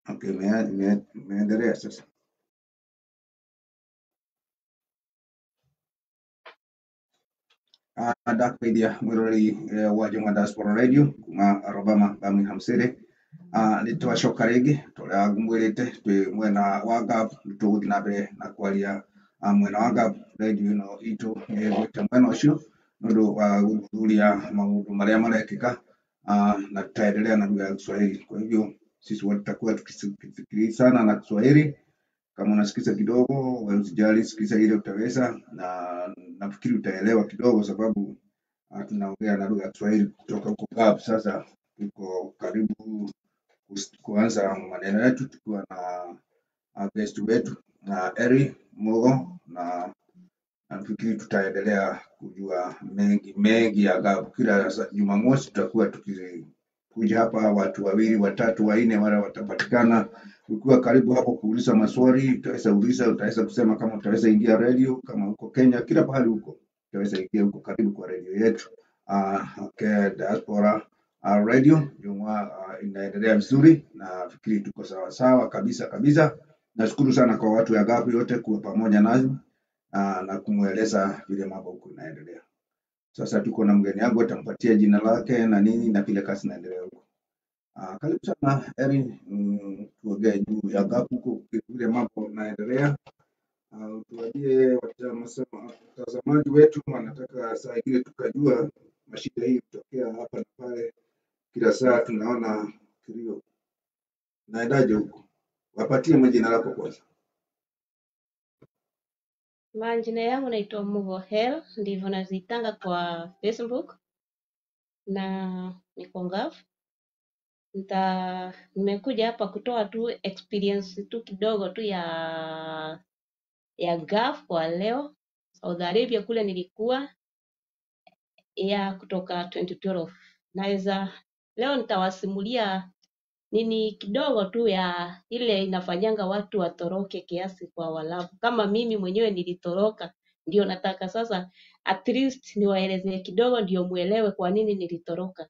Okay, imeendelea sasa. Ndakũgeithia mwĩroreri wa Njũng'wa Diaspora Radio kuma Arobama Bami Hamsere. Nĩ twacoka rĩngĩ tũrĩa ngũmwĩrĩte twĩ mwena wa Gulf, nĩ tũgũthiĩ na mbere na kwaria mwena wa Gulf. Radio ĩno itũ nĩ ĩgwĩte mwena ũcio nĩ ũndũ wa gũthuthuria maũndũ marĩa marekĩka, na tutaendelea na lugha ya Kiswahili. Kwa hivyo sisi wote tutakuwa tukisikilizana na Kiswahili. Kama unasikiza kidogo, wewe usijali, sikiza ile utaweza, na nafikiri utaelewa kidogo, sababu tunaongea na lugha ya Kiswahili kutoka huko Gulf. Sasa tuko karibu kuanza maneno yetu tukiwa na guest wetu na Eri Mugo, na nafikiri tutaendelea kujua mengi mengi ya Gulf. Kila Jumamosi tutakuwa tukikuja hapa, watu wawili, watatu, wanne wale watapatikana. Ukiwa karibu hapo kuuliza maswali, utaweza uliza, utaweza kusema kama utaweza ingia radio, kama uko Kenya, kila pahali huko utaweza ingia huko karibu kwa radio yetu. Okay, Diaspora Radio Njũng'wa inaendelea vizuri, na fikiri tuko sawa sawa kabisa kabisa. Nashukuru sana kwa watu ya Gulf yote kuwa pamoja nasi na kumweleza vile mambo huko inaendelea. Sasa tuko na mgeni yangu, atampatia jina lake na nini na vile kazi inaendelea huko. Karibu sana Eri, tuongee juu ya Gulf huko vile mambo inaendelea. Tuambie watazamaji wetu, wanataka saa ingine tukajua mashida hii kutokea hapa na pale, kila saa tunaona kilio. Naendaje huko? Wapatie majina lako kwanza. Majina yangu naitwa Mugo Hel, ndivyo nazitanga kwa Facebook na niko Gulf. Nimekuja hapa kutoa tu experience tu kidogo tu ya Gulf kwa leo. Saudi Arabia kule nilikuwa ya kutoka 2012. Naweza leo nitawasimulia nini kidogo tu ya ile inafanyanga watu watoroke kiasi kwa Waarabu. Kama mimi mwenyewe nilitoroka, ndio nataka sasa at least niwaelezee kidogo ndio muelewe kwa nini nilitoroka.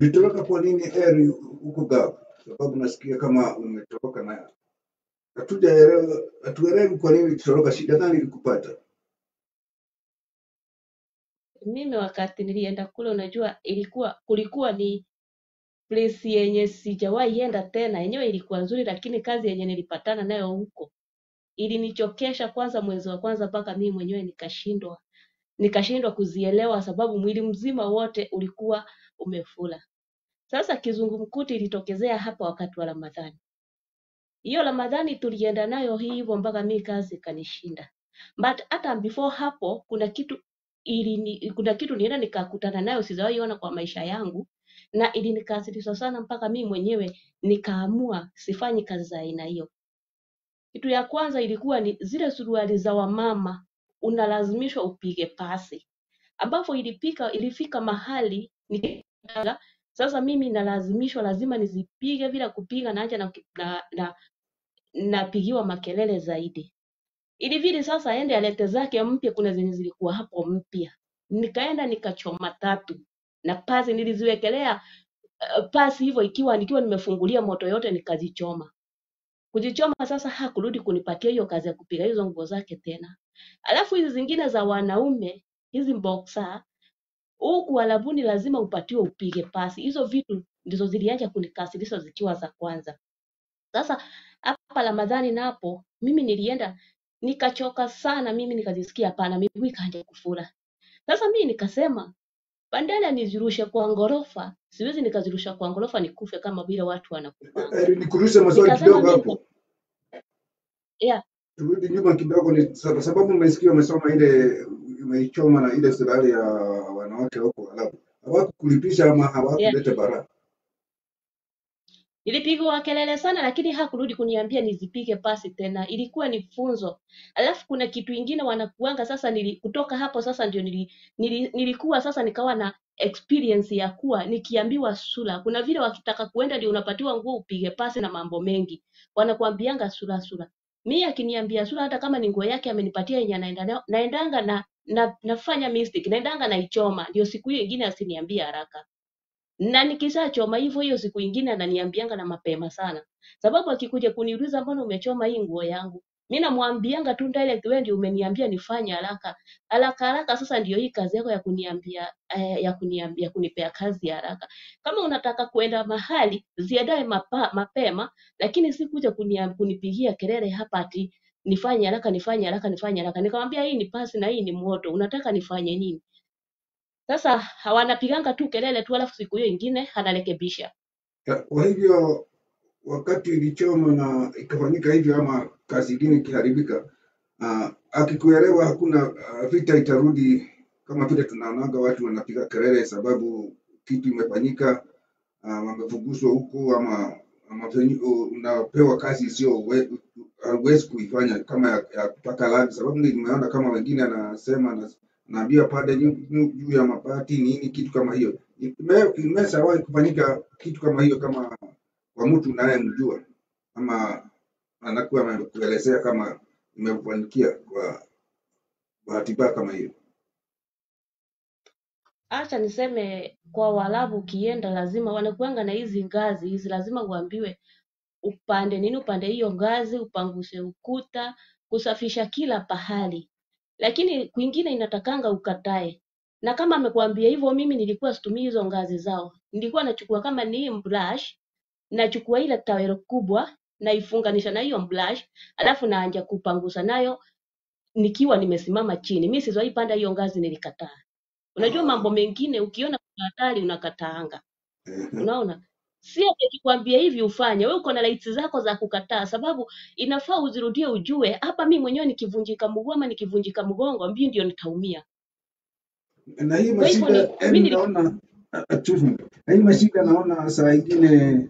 Ulitoroka kwa nini Eri huko Gulf? Sababu nasikia kama umetoroka na hatujaelewa, hatuelewi kwa nini ulitoroka, shida gani ilikupata? Mimi wakati nilienda kule, unajua kulikuwa ni place yenye sijawahi enda tena. Yenyewe ilikuwa nzuri, lakini kazi yenye nilipatana nayo huko ilinichokesha kwanza mwezi wa kwanza mpaka mimi mwenyewe nikashindwa kuzielewa, sababu mwili mzima wote ulikuwa umefura. Sasa kizungumkuti ilitokezea hapa wakati wa Ramadhani. Hiyo Ramadhani tulienda nayo hivyo mpaka mimi kazi ikanishinda. But hata before hapo kuna kitu nienda nikakutana nayo sijawahi ona kwa maisha yangu, na ilinikasirisha sana mpaka mimi mwenyewe nikaamua sifanyi kazi za aina hiyo. Kitu ya kwanza ilikuwa ni zile suruali za wamama unalazimishwa upige pasi, ambapo ilifika mahali nikaga sasa mimi nalazimishwa lazima nizipige, bila kupiga naacha na napigiwa makelele zaidi. Ilibidi sasa aende alete zake mpya, kuna zenye zilikuwa hapo mpya. Nikaenda nikachoma tatu na pasi niliziwekelea pasi hivyo, ikiwa nikiwa nimefungulia moto yote nikazichoma. Kujichoma sasa hakurudi kunipatia hiyo kazi ya kupiga hizo nguo zake tena. Alafu hizi zingine za wanaume, hizi boxer, huku Arabuni lazima upatiwe upige pasi. Hizo vitu ndizo zilianza kunikasirisha zikiwa za kwanza. Sasa hapa Ramadhani napo mimi nilienda nikachoka sana, mimi nikajisikia hapana, miguu ikaanza kufura. Sasa mimi nikasema badala nizirushe kwa ngorofa, siwezi nikazirusha kwa ngorofa nikufe kama vile watu wanakufa. Eri, nikuulize maswali kidogo hapo. Yeah. Turudi nyuma kidogo, ni sababu umesikia umesoma ile umeichoma na ile suruali ya wanawake huko Arabu. Hawakukulipisha ama hawakuleta baraka? Nilipigwa kelele sana, lakini hakurudi kuniambia nizipige pasi tena. Ilikuwa ni funzo. Alafu kuna kitu ingine wanakuanga sasa, kutoka hapo sasa ndio nilikuwa sasa nikawa na experience ya kuwa nikiambiwa sura. Kuna vile wakitaka kuenda ndio unapatiwa nguo upige pasi na mambo mengi. Wanakuambianga sura sura. Mimi akiniambia sura, hata kama ni nguo yake amenipatia yenye anaenda nayo, naendanga na nafanya mistake, naendanga naichoma ndio siku hiyo ingine asiniambie haraka. Na nikishachoma hivyo, hiyo siku ingine ananiambianga na mapema sana, sababu akikuja kuniuliza mbona umechoma hii nguo yangu, mi namwambianga tu direct, wewe ndio umeniambia nifanye haraka haraka haraka. Sasa ndio hii kazi yako ya kuniambia ya kuniambia kunipea kazi ya haraka. Kama unataka kuenda mahali ziadae mapema, lakini si kuja kunipigia kelele hapa ati nifanye haraka nifanye haraka nifanye haraka. Nikamwambia hii ni pasi na hii ni moto, unataka nifanye nini? Sasa wanapiganga tu kelele tu, alafu siku hiyo ingine anarekebisha. Kwa hivyo wakati ilichoma na ikafanyika hivyo ama kazi ingine ikiharibika, akikuelewa hakuna vita itarudi kama vile tunaonaga watu wanapiga kelele sababu kitu imefanyika, wamefukuzwa huku ama unapewa kazi isiyo hauwezi kuifanya kama ya kupaka rangi, sababu nimeona kama wengine anasema naambia pande juu ya mabati nini kitu kama hiyo. Imeshawahi kufanyika kitu kama hiyo kama kwa mtu unayemjua ama anakuwa amekuelezea kama imefanikia kwa bahati mbaya kama hiyo? Acha niseme kwa Waarabu ukienda lazima wanakuanga na hizi ngazi hizi, lazima uambiwe upande nini, upande hiyo ngazi, upanguse ukuta, kusafisha kila pahali, lakini kwingine inatakanga ukatae. Na kama amekuambia hivyo, mimi nilikuwa situmii hizo ngazi zao, nilikuwa nachukua kama ni brush, nachukua ile tawelo kubwa naifunganisha na hiyo brush, alafu naanja kupangusa nayo nikiwa nimesimama chini. Mimi sizowahi panda hiyo ngazi, nilikataa. Unajua mambo mengine ukiona kuna hatari unakataanga. Unaona? Si ati akikwambia hivi ufanye, wewe uko na rights zako za kukataa, sababu inafaa uzirudie, ujue hapa mimi mwenyewe nikivunjika mguu ama nikivunjika mgongo, mimi ndio nitaumia. Na hii Kwa hivyo mashida ni mimi naona excuse me. Na hii mashida naona saa ingine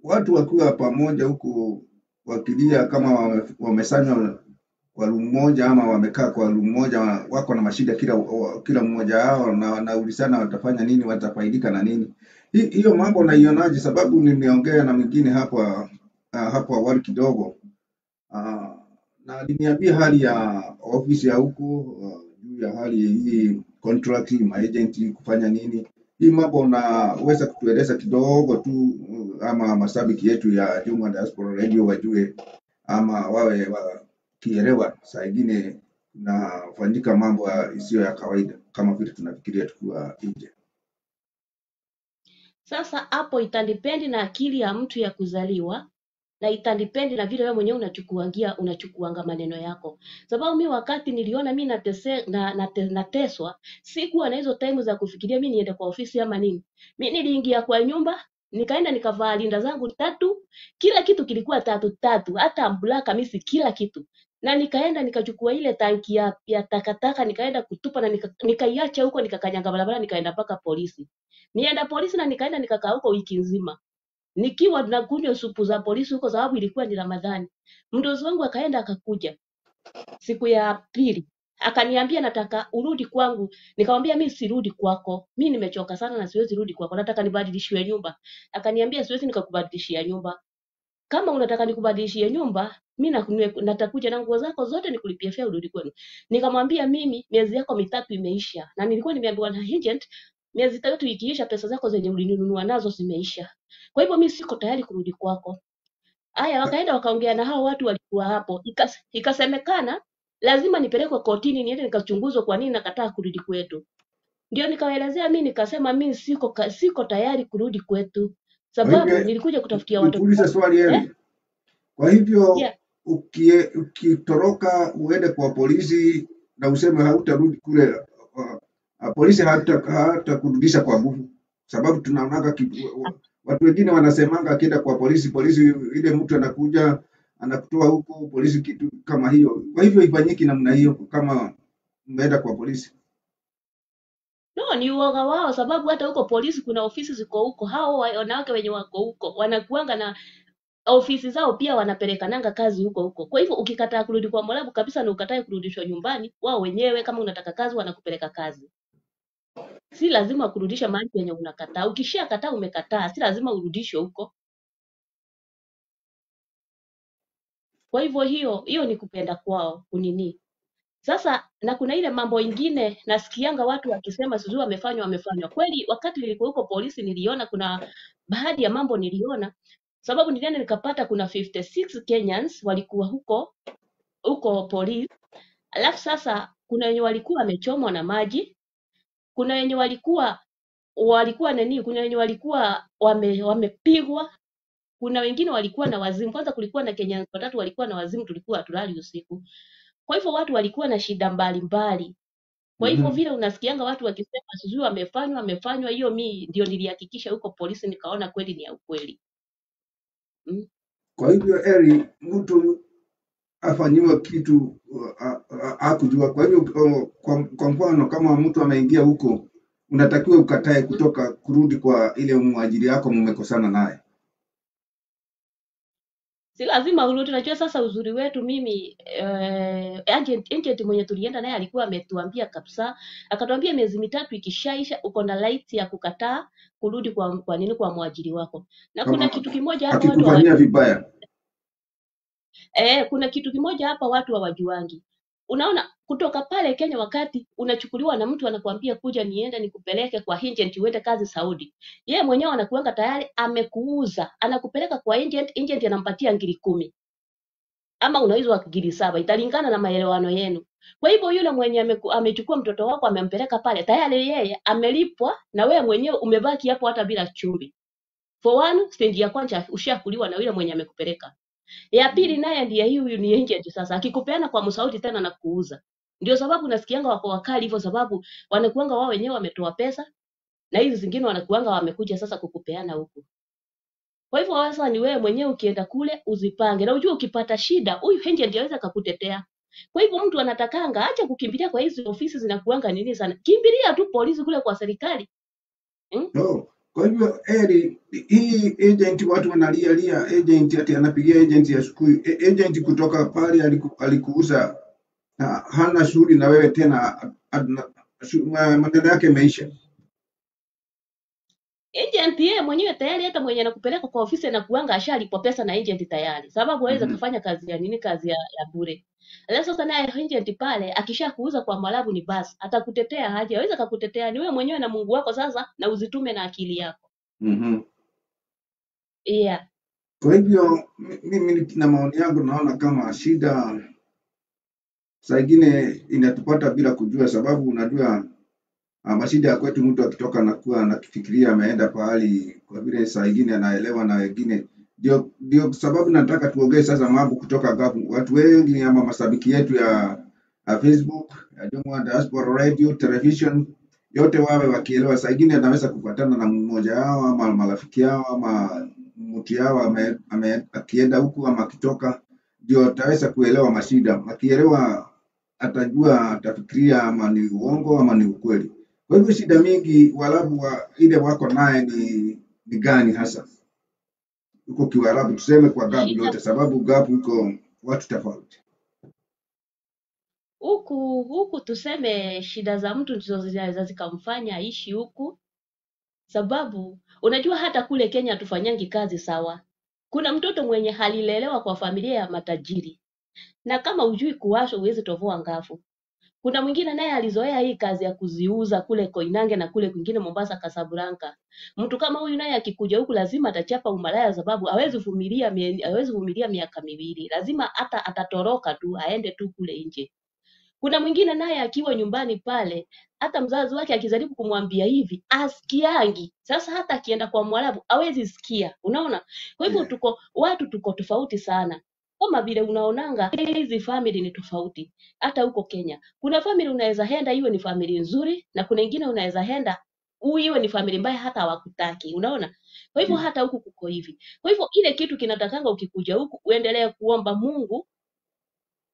watu wakiwa pamoja huku wakilia kama wamesanywa kwa room moja ama wamekaa kwa room moja, wako na mashida kila mmoja wao, na wanaulizana watafanya nini, watafaidika na nini. Hiyo mambo naionaje? Sababu nimeongea na mwingine hapa hapo awali kidogo, na aliniambia hali ya ofisi ya huku juu ya hali hii contract maagent kufanya nini. Hii mambo unaweza kutueleza kidogo tu, ama mashabiki yetu ya Juma Diaspora Radio wajue ama wawe wakielewa, saa ingine kunafanyika mambo isiyo ya kawaida kama vile tunafikiria tukiwa nje. Sasa hapo itadipendi na akili ya mtu ya kuzaliwa na itadipendi na vile wewe mwenyewe unachukuanga maneno yako. Sababu mi wakati niliona mi nateswa, sikuwa na hizo time za kufikiria mi niende kwa ofisi ama nini. Mi niliingia kwa nyumba, nikaenda nikavaa linda zangu tatu, kila kitu kilikuwa tatu tatu, hata blaka misi kila kitu. Na nikaenda nikachukua ile tanki ya takataka nikaenda kutupa na nikaiacha huko, nikakanyanga barabara nikaenda mpaka polisi. Nienda polisi na nikaenda nikakaa huko wiki nzima. Nikiwa nakunywa supu za polisi huko sababu ilikuwa ni Ramadhani. Mdozi wangu akaenda akakuja siku ya pili. Akaniambia nataka urudi kwangu. Nikamwambia mimi sirudi kwako. Mimi nimechoka sana na siwezi rudi kwako. Nataka nibadilishiwe nyumba. Akaniambia siwezi nikakubadilishia nyumba. Kama unataka nikubadilishie nyumba, mimi natakuja na nguo zako zote nikulipie fare urudi kwenu. Nikamwambia mimi miezi yako mitatu imeisha. Na nilikuwa nimeambiwa na agent miezi 3 ikiisha pesa zako zenye ulinunua nazo zimeisha. Kwa hivyo mimi siko tayari kurudi kwako. Aya, wakaenda wakaongea na hao watu walikuwa hapo. Ikasemekana lazima nipelekwe kotini niende nikachunguzwe kwa nini nakataa kurudi kwetu. Ndio nikawaelezea mimi nikasema mimi siko tayari kurudi kwetu. Sababu nilikuja kutafutia watoto. Nikuulize swali hili. Kwa hivyo ukitoroka uende kwa polisi na useme hautarudi kule, polisi hatakurudisha kwa nguvu. Sababu tunaonaga watu wengine wanasemanga akienda kwa polisi, polisi ile mtu anakuja anakutoa huko polisi, kitu kama hiyo. Kwa hivyo ifanyiki namna hiyo kama umeenda kwa polisi. No, ni uoga wao, sababu hata huko polisi kuna ofisi ziko huko. Hao wanawake wenye wako huko wanakuanga na ofisi zao pia, wanapelekananga kazi huko huko. Kwa hivyo ukikataa kurudi kwa Mwarabu kabisa na ukatae kurudishwa nyumbani, wao wenyewe kama unataka kazi wanakupeleka kazi. Si lazima kurudisha mahali penye unakataa. Ukishakataa umekataa, si lazima urudishwe huko. Kwa hivyo hiyo ni kupenda kwao kunini. Sasa na kuna ile mambo ingine nasikianga watu wakisema sijui wamefanywa wamefanywa. Kweli wakati nilikuwa huko polisi niliona kuna baadhi ya mambo niliona, sababu nilienda nikapata kuna 56 Kenyans walikuwa huko huko polisi. Alafu sasa kuna wenye walikuwa wamechomwa na maji, kuna wenye walikuwa nani, kuna wenye walikuwa wamepigwa, kuna wengine walikuwa na wazimu. Kwanza kulikuwa na Kenyans watatu walikuwa na wazimu, tulikuwa hatulali usiku. Kwa hivyo watu walikuwa na shida mbalimbali. Kwa hivyo vile unasikianga watu wakisema sijui wamefanywa wamefanywa, hiyo mi ndio nilihakikisha huko polisi, nikaona kweli ni ya ukweli. Kwa hivyo Eri, mtu afanyiwe kitu hakujua. Kwa hivyo kwa mfano kama mtu ameingia huko, unatakiwa ukatae kutoka kurudi kwa ile mwajiri yako mmekosana naye. Si lazima urudi. Unajua sasa uzuri wetu mimi agent mwenye tulienda naye alikuwa ametuambia kabisa, akatuambia miezi 3 ikishaisha uko na right ya kukataa kurudi kwa nini kwa mwajiri wako. Na kuna Kama kitu kimoja hapa watu akikufanyia vibaya. Kuna kitu kimoja hapa watu hawajuangi. Unaona, kutoka pale Kenya wakati unachukuliwa na mtu anakuambia kuja niende nikupeleke kwa agent uende kazi Saudi. Yeye mwenyewe anakuanga tayari amekuuza, anakupeleka kwa agent, agent anampatia ngiri 10 ama unauzwa ngiri 7, italingana na maelewano yenu. Kwa hivyo yule mwenye amechukua mtoto wako amempeleka pale, tayari yeye amelipwa na wewe mwenyewe umebaki hapo hata bila chumvi. For one, stage ya kwanza ushakuliwa na yule mwenye amekupeleka. Ya pili naye ndiye huyu ni agent sasa, akikupeana kwa msauti tena na kuuza. Ndio sababu nasikianga wako wakali hivyo, sababu wanakuanga wao wenyewe wametoa pesa na hizi zingine wanakuanga wamekuja sasa kukupeana huku. Kwa hivyo sasa ni wewe mwenyewe ukienda kule uzipange, na ujue ukipata shida huyu agent ndiye anaweza kukutetea. Kwa hivyo mtu anatakanga acha kukimbilia kwa hizi ofisi zinakuanga nini sana. Kimbilia tu polisi kule kwa serikali. No. Kwa hivyo Eri, hii agent watu wanalia lia agent ati anapigia agent ya siku agent kutoka pale alikuuza na hana shughuli na wewe tena, maneno yake imeisha. Agent yeye mwenyewe tayari, hata mwenye anakupeleka kwa ofisi anakuanga ashalipwa pesa na agent tayari, sababu hawezi kufanya kazi ya nini, kazi ya bure. Alafu sasa naye agent pale akishakuuza kwa Mwarabu ni basi, atakutetea haja, hawezi akakutetea, ni wewe mwenyewe na Mungu wako sasa, na uzitume na akili yako. Yeah. Kwa hivyo mimi na maoni yangu naona kama shida saa ingine inatupata bila kujua, sababu unajua mashida ya kwetu, mtu akitoka anakuwa anakifikiria ameenda pahali, kwa vile saa ingine anaelewa na wengine. Ndio sababu nataka tuongee sasa mambo kutoka Gulf. Watu wengi ama mashabiki yetu ya Facebook, ya Jomwa Diaspora Radio, Television, yote wawe wakielewa. Saa ingine anaweza kupatana na mmoja wao ama marafiki yao ama mtu yao akienda huku ama akitoka, ndio ataweza kuelewa mashida. Akielewa atajua, atafikiria ama ni uongo ama ni ukweli. Kwa hivyo shida mingi Waarabu wa ile wako naye ni gani hasa huko Kiarabu, tuseme kwa Gulf yote, sababu Gulf iko watu tofauti. Huku tuseme shida za mtu ndizo zinaweza zikamfanya aishi huku, sababu unajua hata kule Kenya hatufanyangi kazi sawa. Kuna mtoto mwenye halilelewa kwa familia ya matajiri, na kama hujui kuwasha huwezi tovoa ngafu. Kuna mwingine naye alizoea hii kazi ya kuziuza kule Koinange na kule kwingine Mombasa, Casablanca. Mtu kama huyu naye akikuja huku lazima atachapa umalaya, sababu hawezi vumilia miaka 2. Lazima hata atatoroka tu aende tu kule nje. Kuna mwingine naye akiwa nyumbani pale, hata mzazi wake akijaribu kumwambia hivi asikiangi. Sasa hata akienda kwa Mwarabu hawezi sikia, unaona? Kwa hivyo watu tuko tofauti sana. Kama vile unaonanga hizi family ni tofauti. Hata huko Kenya kuna family unaweza henda iwe ni family nzuri, na kuna nyingine unaweza henda iwe ni family mbaya hata hawakutaki, unaona? Kwa hivyo hata huku kuko hivi. Kwa hivyo ile kitu kinatakanga ukikuja huku uendelee kuomba Mungu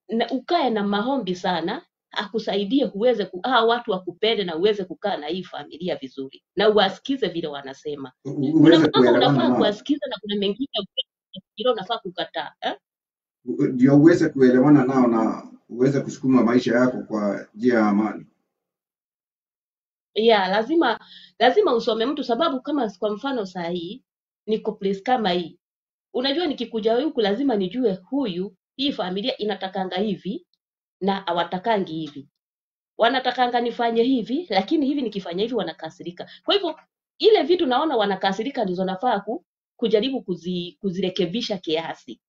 na ukae na maombi sana, akusaidie uweze hao watu wakupende na uweze kukaa na hii familia vizuri na uwasikize vile wanasema. Kuna Uweze mambo kuelewana unafaa nao. kuwasikiza na kuna mengine unafaa kukataa, Ndio uweze kuelewana nao na uweze kusukuma maisha yako kwa njia ya amani. Yeah, lazima usome mtu, sababu kama kwa mfano saa hii niko place kama hii. Unajua nikikuja huku lazima nijue huyu, hii familia inatakanga hivi na hawatakangi hivi, wanatakanga nifanye hivi, lakini hivi nikifanya hivi wanakasirika. Kwa hivyo ile vitu naona wanakasirika ndizo nafaa kujaribu kuzirekebisha kiasi.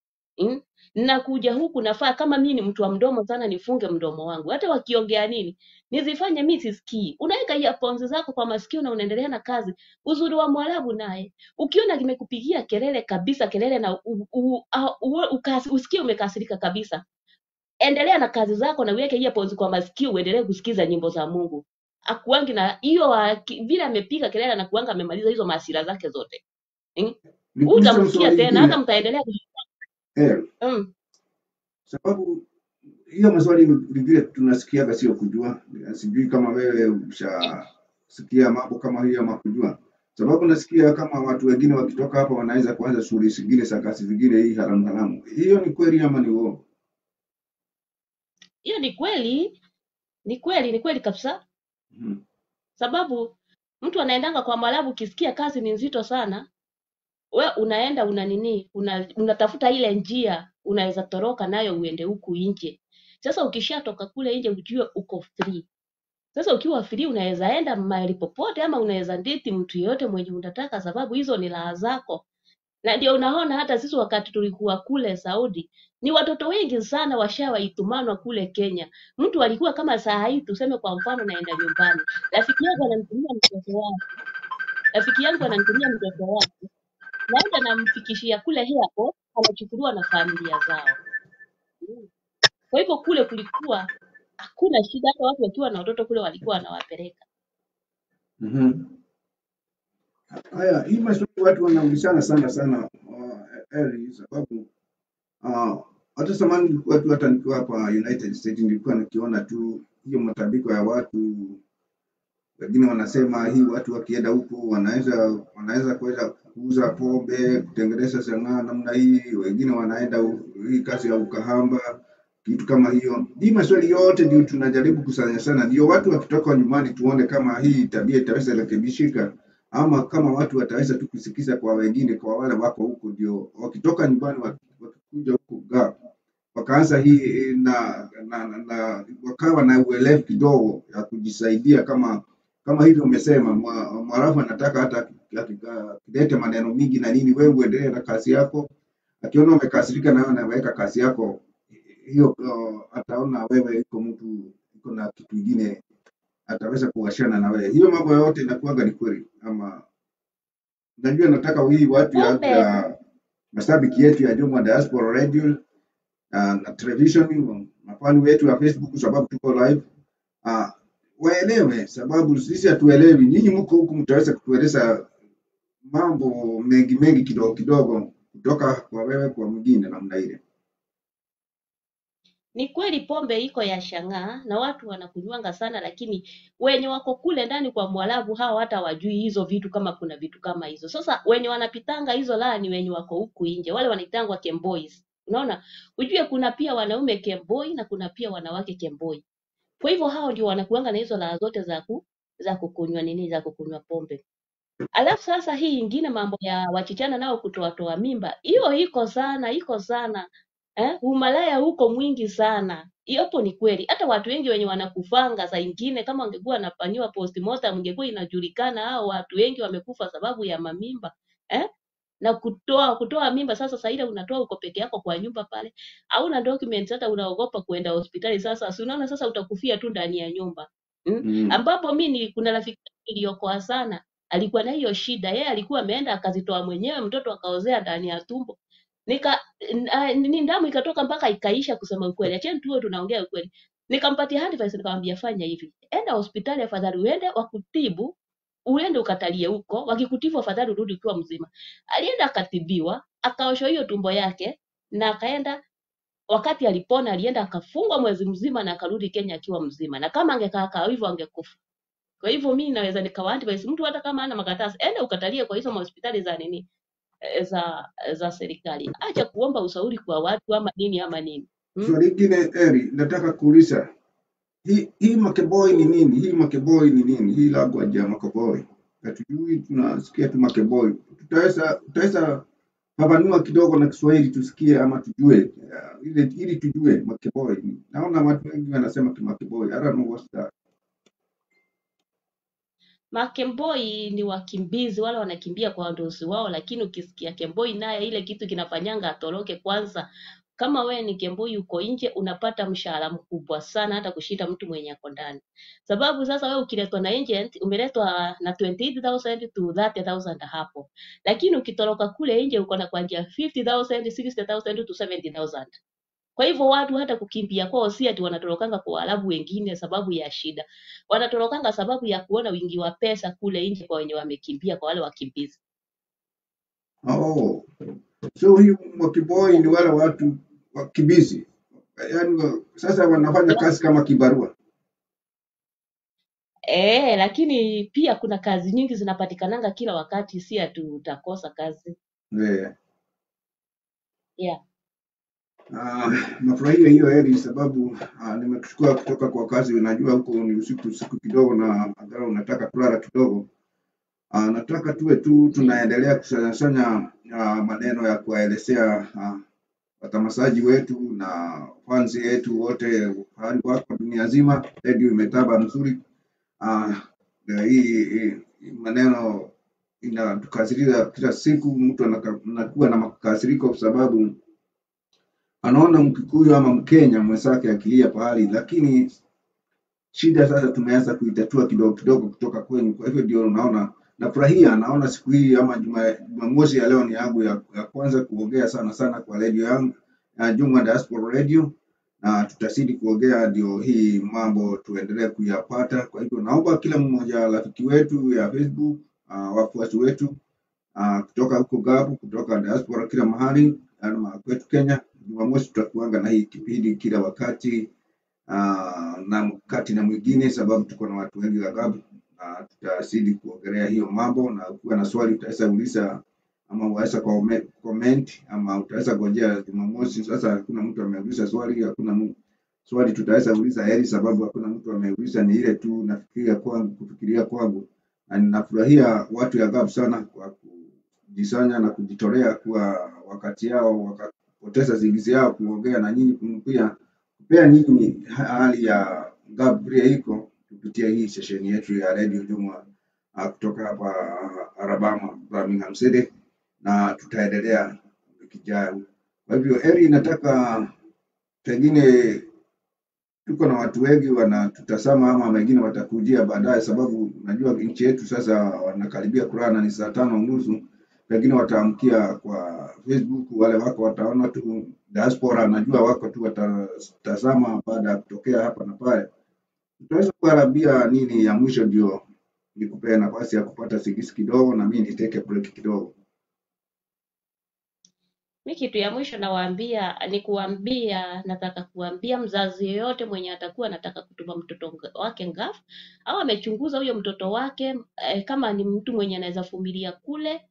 Na kuja huku nafaa, kama mimi ni mtu wa mdomo sana, nifunge mdomo wangu. Hata wakiongea nini nizifanye mimi sisikii. Unaweka earphones zako kwa masikio na unaendelea na kazi. Uzuri wa Mwarabu naye, ukiona kimekupigia kelele kabisa, kelele na usikie umekasirika kabisa, endelea na kazi zako na uweke earphones kwa masikio, uendelee kusikiza nyimbo za Mungu. Akuangi na hiyo vile amepiga kelele na kuanga amemaliza hizo hasira zake zote. Utamsikia tena hata mtaendelea. Sababu hiyo maswali vile tunasikiaga sio kujua. Sijui kama wewe ushasikia mambo kama hiyo ama kujua. Sababu nasikia kama watu wengine wakitoka hapa wanaweza kuanza shughuli zingine za kazi zingine hii haramu haramu. Hiyo ni kweli ama ni uongo? Hiyo ni kweli. Ni kweli, ni kweli kabisa. Sababu mtu anaendanga kwa Mwarabu, ukisikia kazi ni nzito sana, we unaenda una nini, unatafuta ile njia unaweza toroka nayo uende huku nje. Sasa ukishatoka kule nje ujue uko free. Sasa ukiwa free unaweza enda mahali popote ama unaweza date mtu yeyote mwenye unataka, sababu hizo ni raha zako. Na ndio unaona hata sisi wakati tulikuwa kule Saudi, ni watoto wengi sana washawaitumanwa kule Kenya. Mtu alikuwa kama saa hii tuseme kwa mfano naenda nyumbani, rafiki yangu ananitumia mtoto wake. Rafiki yangu ananitumia mtoto wake. Naenda namfikishia kule airport, anachukuliwa na familia zao. Kwa hivyo kule kulikuwa hakuna shida, hata watu wakiwa na watoto kule walikuwa wanawapeleka. Haya, hii maswali watu wanaulizana sana sana Eri, sababu hata zamani nilikuwa tu, hata nikiwa hapa United States nilikuwa nikiona tu hiyo matabiko ya watu wengine wanasema hii watu wakienda huku wanaweza kuweza kuuza pombe, kutengeneza sanaa namna hii, wengine wanaenda hii kazi ya ukahamba, kitu kama hiyo. Hii maswali yote ndio tunajaribu kusanya sana, ndio watu wakitoka nyumbani tuone kama hii tabia itaweza rekebishika ama kama watu wataweza tu kusikiza kwa wengine, kwa wale wako huku, ndio wakitoka nyumbani wakikuja huku gap wakaanza hii na wakawa na uelevu kidogo ya kujisaidia kama hivyo umesema. Mwarabu anataka hata akilete maneno mingi na nini, wewe uendelee na kazi yako. Akiona umekasirika nawe anaweka kazi yako hiyo, ataona wewe iko mtu iko na kitu kingine, ataweza kuwashana na wewe. Hiyo mambo yote inakuanga ni kweli ama? Najua nataka hii watu ya mashabiki yetu ya Jomwa Diaspora Radio na television, mafani wetu ya Facebook, sababu tuko live, waelewe, sababu sisi hatuelewi. Nyinyi mko huku mtaweza kutueleza mambo mengi mengi kidogo kidogo kutoka kwa wewe kwa mwingine namna ile. Ni kweli pombe iko ya shangaa na watu wanakunywanga sana, lakini wenye wako kule ndani kwa Mwarabu hao hata wajui hizo vitu kama kuna vitu kama hizo. Sasa wenye wanapitanga hizo la ni wenye wako huku nje, wale wanaitangwa kemboys. Unaona, ujue kuna pia wanaume kemboi na kuna pia wanawake kemboi. Kwa hivyo hao ndio wanakuanga na hizo raha zote za kukunywa nini, za kukunywa pombe. Alafu sasa hii ingine mambo ya wachichana nao kutoa mimba, hiyo iko sana, iko sana. Umalaya huko mwingi sana. Hapo ni kweli. Hata watu wengi wenye wanakufanga saa ingine kama wangekuwa wanafanyiwa postmortem ingekuwa inajulikana hao watu wengi wamekufa sababu ya mamimba. Na kutoa mimba sasa saa ile unatoa uko peke yako kwa nyumba pale. Hauna documents, hata unaogopa kuenda hospitali sasa. Si unaona sasa utakufia tu ndani ya nyumba. Ambapo mimi kuna rafiki niliokoa sana, alikuwa na hiyo shida. Yeye alikuwa ameenda akazitoa mwenyewe, mtoto akaozea ndani ya tumbo. Ni damu ikatoka mpaka ikaisha. Kusema ukweli, acheni tuwe tunaongea ukweli. Nikampatia advice, nikamwambia fanya hivi, enda hospitali afadhali uende wakutibu, uende ukatalie huko, wakikutibu afadhali urudi ukiwa mzima. Alienda akatibiwa, akaoshwa hiyo tumbo yake na akaenda. Wakati alipona alienda akafungwa mwezi mzima na akarudi Kenya akiwa mzima, na kama angekaa hivyo angekufa. Kwa hivyo mimi naweza nikawa advice mtu hata kama hana makaratasi, enda ukatalie kwa hizo hospitali za nini, za serikali. Acha kuomba ushauri kwa watu ama nini ama nini. Swali lingine Eri, nataka kuuliza hii makeboi ni nini? Hii makeboi ni nini? Hii language ya makeboi hatujui, tunasikia tu makeboi. Tutaweza Fafanua kidogo na Kiswahili tusikie ama tujue, ili tujue Makiboi. Naona watu wengi wanasema Kimakiboi. I don't know what's that. Makemboi ni wakimbizi wale wanakimbia kwa wadosi wao, lakini ukisikia kemboi naye ile kitu kinafanyanga atoroke kwanza. Kama we ni kemboi uko nje, unapata mshahara mkubwa sana hata kushinda mtu mwenye ako ndani. Sababu sasa we ukiletwa na agent umeletwa na 28,000 to 30,000 hapo, lakini ukitoroka kule nje uko na kuanzia 50,000, 60,000 to 70,000. Kwa hivyo watu hata kukimbia kwao si ati wanatorokanga kwa Waarabu wengine sababu ya shida, wanatorokanga sababu ya kuona wingi wa pesa kule nje kwa wenye wamekimbia, kwa wale wakimbizi. Oh, so huyu Makiboi ni wale watu wakimbizi, yaani sasa wanafanya kazi kama kibarua. Lakini pia kuna kazi nyingi zinapatikananga kila wakati, si ati utakosa kazi. Yeah. Yeah. Nafurahia hiyo Eri, sababu nimekuchukua kutoka kwa kazi. Unajua huko ni usiku usiku kidogo, na angalau unataka kulala kidogo. Nataka tuwe tu tunaendelea kusanya maneno ya kuwaelezea watamasaji wetu na fans yetu wote pahali wako dunia nzima. Redio imetaba mzuri. Hii maneno inatukasiria kila siku, mtu anakuwa na makasiriko kwa sababu anaona Mkikuyu ama Mkenya mwenzake akilia pahali, lakini shida sasa tumeanza kuitatua kidogo kidogo kutoka kwenu. Kwa hivyo ndio unaona nafurahia, naona siku hii ama Jumamosi ya leo ni yangu ya kwanza kuongea sana sana kwa radio yangu ya Jumwa Diaspora Radio, na tutazidi kuongea ndio hii mambo tuendelee kuyapata. Kwa hivyo naomba kila mmoja rafiki wetu ya Facebook, wafuasi wetu kutoka huko Gabu, kutoka diaspora kila mahali ama kwetu Kenya, Jumamosi tutakuanga na hii kipindi kila wakati na wakati na mwingine, sababu tuko na watu wengi wa Gabu, na tutazidi kuongelea hiyo mambo. Na ukiwa na swali utaweza uliza ama utaweza comment ama utaweza ngojea Jumamosi. Sasa hakuna mtu ameuliza swali, hakuna swali tutaweza uliza heri, sababu hakuna mtu ameuliza. Ni ile tu nafikiria kwangu, kufikiria kwangu, na ninafurahia watu ya Gabu sana kwa kujisanya na kujitolea kwa wakati yao, wakapoteza zingizi yao kuongea na nyinyi, pia kupea nyinyi hali ya Gabu vile iko kupitia hii session yetu ya Radio Jumwa kutoka hapa Alabama, Birmingham City, na tutaendelea wiki ijayo. Kwa hivyo Eri, nataka pengine tuko na watu wengi wanatutazama ama wengine watakujia baadaye, sababu najua nchi yetu sasa wanakaribia kulala, ni 5:30. Pengine wataamkia kwa Facebook, wale wako wataona tu diaspora, najua wako tu watatazama baada ya kutokea hapa na pale. Tutaweza kuarabia nini ya mwisho ndio nikupea nafasi ya kupata sigisi kidogo na mimi niteke break kidogo. Mi kitu ya mwisho nawaambia ni kuambia, nataka kuambia mzazi yeyote mwenye atakuwa anataka kutuma mtoto wake Gulf au amechunguza huyo mtoto wake kama ni mtu mwenye anaweza vumilia kule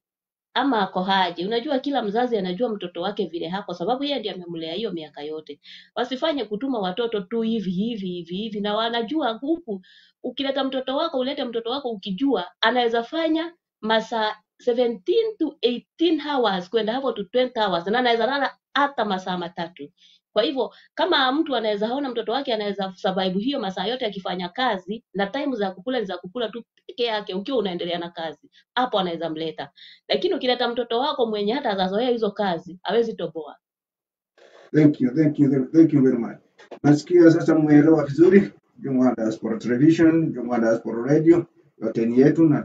ama ako haje. Unajua kila mzazi anajua mtoto wake vile hako, sababu yeye ndiye amemlea hiyo miaka yote. Wasifanye kutuma watoto tu hivi hivi hivi hivi, na wanajua huku ukileta mtoto wako, ulete mtoto wako ukijua anaweza fanya masaa 17 to 18 hours kwenda hapo to 20 hours, na anaweza lala hata masaa 3. Kwa hivyo kama mtu anaweza ona mtoto wake anaweza survive hiyo masaa yote akifanya kazi, na time za kukula ni za kukula tu peke yake, ukiwa unaendelea na kazi hapo anaweza mleta. Lakini ukileta mtoto wako mwenye hata hajazoea hizo kazi hawezi toboa. Thank you, thank you, thank you very much. Nasikia sasa mmeelewa vizuri. Jumwa Diaspora Television, Jumwa Diaspora Radio, yote ni yetu na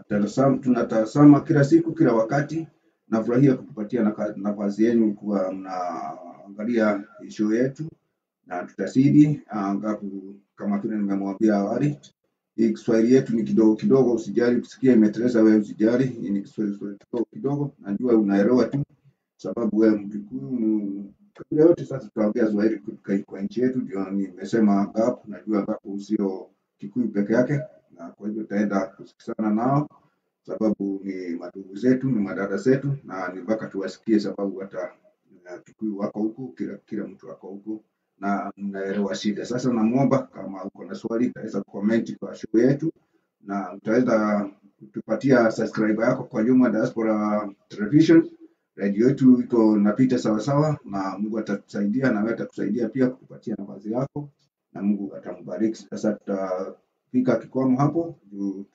tunatazama kila siku kila wakati. Nafurahia kukupatia nafasi yenu kuwa mnaangalia show yetu, na tutazidi angapo kama vile nimemwambia awali. Hii Kiswahili yetu ni kidogo kidogo, usijali kusikia imeteleza wewe, usijali. Hii ni Kiswahili kidogo kidogo, najua unaelewa tu sababu wewe Mkikuyu kabila yote. Sasa tutaongea Swahili kwa nchi yetu, ndio nimesema ngapo, najua ngapo sio Kikuyu peke yake, na kwa hivyo tutaenda kusikizana nao sababu ni madugu zetu, ni madada zetu, na ni mpaka tuwasikie sababu hata Kikuyu wako huku, kila mtu wako huku na mnaelewa shida. Sasa namuomba kama uko na swali utaweza comment kwa show yetu, na utaweza kutupatia subscribe yako kwa Jumwa Diaspora Television Redio yetu iko napita sawasawa, na Mungu atatusaidia na wewe atakusaidia pia kutupatia nafasi yako, na Mungu atambariki. Sasa tutafika kikomo hapo juu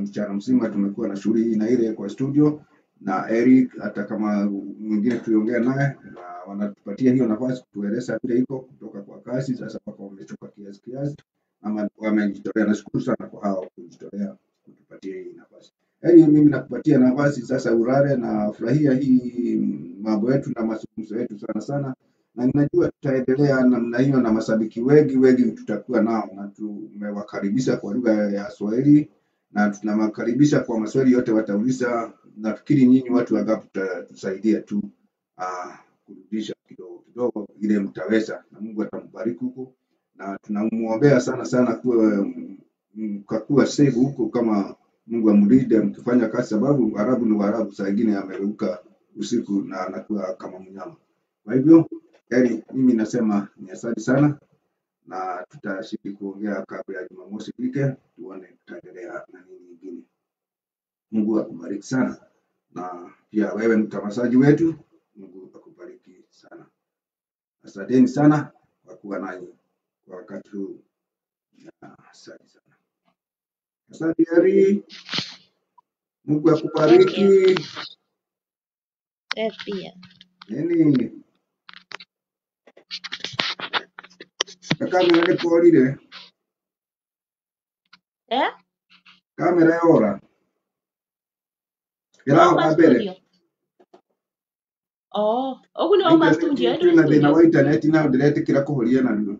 mchana mzima tumekuwa na shughuli hii na ile kwa studio na Eric, hata kama mwingine tuliongea naye na wanatupatia hiyo nafasi kutueleza vile iko kutoka kwa kazi. Sasa mpaka wamechoka kiasi kiasi, ama wamejitolea. Nashukuru sana kwa hao kujitolea kutupatia hii nafasi. Yaani mimi nakupatia nafasi sasa urare na furahia hii mambo yetu na mazungumzo yetu sana sana, na ninajua tutaendelea namna hiyo na mashabiki wengi wengi tutakuwa nao, na tumewakaribisha kwa lugha ya Swahili na tunawakaribisha kwa maswali yote watauliza. Nafikiri nyinyi watu wa GAP tusaidia tu kurudisha kidogo kidogo ile mtaweza, na Mungu atambariki huko, na tunamuombea sana sana kuwa mkakuwa safe huko kama Mungu amlinde mkifanya kazi, sababu Arabu ni Waarabu, saa ingine amegeuka usiku na anakuwa kama mnyama. Kwa hivyo heri, mimi nasema ni asante sana, na tutashiriki kuongea kabla ya Jumamosi ifike, tuone tutaendelea na nini ingine. Mungu akubariki sana, na pia wewe mtamasaji wetu, Mungu akubariki sana. Asanteni sana kwa kuwa nanyi kwa wakati huu. Asante sana. Asante Heri, Mungu Thank you. akubariki. Wewe pia. Nini kamera nĩ kũrire Eh? kamera yora Nĩ ĩrahoka wauma mbere studio? Oh, ũguo nĩ wauma studio, twĩna ĩndũrĩ thĩna studio. wa intaneti na ndĩretĩkĩra kũhoria narua.